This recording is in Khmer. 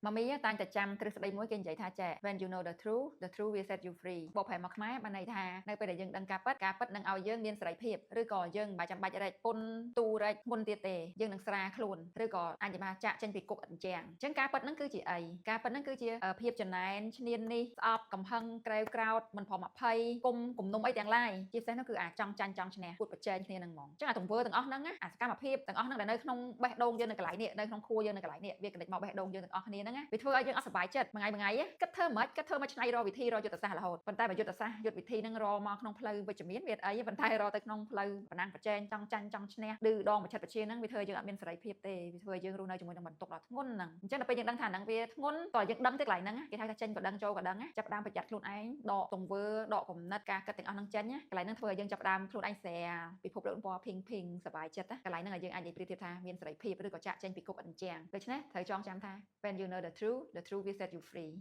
ម៉ាមីតែងតែចាំទ្រឹស្ដីមួយគេនិយាយថាចេះ "When you know the truth, the truth will set you free." បកប្រែមកខ្មែរបានន័យថានៅពេលដែលយើងដឹងការពិតការពិតនឹងឲ្យយើងមានសេរីភាពឬក៏យើងមិនបាច់ចាំបាច់រែកពុនទូរែកមុនទៀតទេយើងនឹងស្រាខ្លួនឬក៏អាចនិយាយថាចាក់ចេញពីគុកអញ្ចឹងអញ្ចឹងការពិតហ្នឹងគឺជាអីការពិតហ្នឹងគឺជាភាពចំណែនឈ្នាននេះស្អប់កំហឹងក្រេវក្រោតមិនព្រមអភ័យគុំគំនុំអីទាំងឡាយជាពិសេសនោះគឺអាចង់ចាញ់ចង់ឈ្នះគួតប្រជែងគ្នាហ្នឹងហ្មងអញ្ចឹងអាទង្វើទាំងអស់ហ្នឹងណាអាសកម្មភាពទាំងអស់ហ្នឹងដែលនៅក្នុងបេះដូងយើងនៅកន្លែងនេះនៅក្នុងខួរយើងនៅកន្លែងនេះវាកណិចមកបេះដូងយើងទាំងអស់គ្នាហ្នឹងណាវាធ្វើឲ្យយើងអត់សប្បាយចិត្តមួយថ្ងៃមួយថ្ងៃគិតធ្វើមិនគិតធ្វើមកឆ្នៃរកវិធីរកយុទ្ធសាស្ត្ររហូតប៉ុន្តែបើយុទ្ធសាស្ត្រយុទ្ធវិធីហ្នឹងរកមកក្នុងផ្លូវវិជ្ជមានវាអត់អីប៉ុន្តែរកទៅក្នុងផ្លូវប្រណាំងប្រជែងចង់ចាញ់ចង់ឈ្នះឌឺដងប្រឆិតប្រជាហ្នឹងវាធ្វើឲ្យយើងអត់មានសេរីភាពទេវាធ្វើឲ្យយើងរស់នៅជាមួយនឹងបន្ទុកដ៏ធ្ងន់ហ្នឹងអញ្ចឹងដល់ពេលយើងដឹងថាហ្នឹងវាធ្ងន់តើយើងដឹងទៅកន្លែងហ្នឹងគេហៅថាចេញក៏ដឹងចូលក៏ដឹងចាប់ផ្ដើមប្រយ័ត្នខ្លួនឯងដកទង្វើដកគំនិតការគិតទាំងអស់ហ្នឹងចេញកន្លែងហ្នឹងធ្វើឲ្យយើងចាប់ផ្ដើមខ្លួនឯងស្រាលពិភពលោកពណ៌ភីងភីងសប្បាយចិត្តកន្លែងហ្នឹងឲ្យយើងអាចនិយាយប្រៀបធៀបថាមានសេរីភាពឬក៏ចាក់ចេញពីគុកអញ្ចឹងដូច្នេះត្រូវចងចាំថា "When you know the truth, the truth will set you free."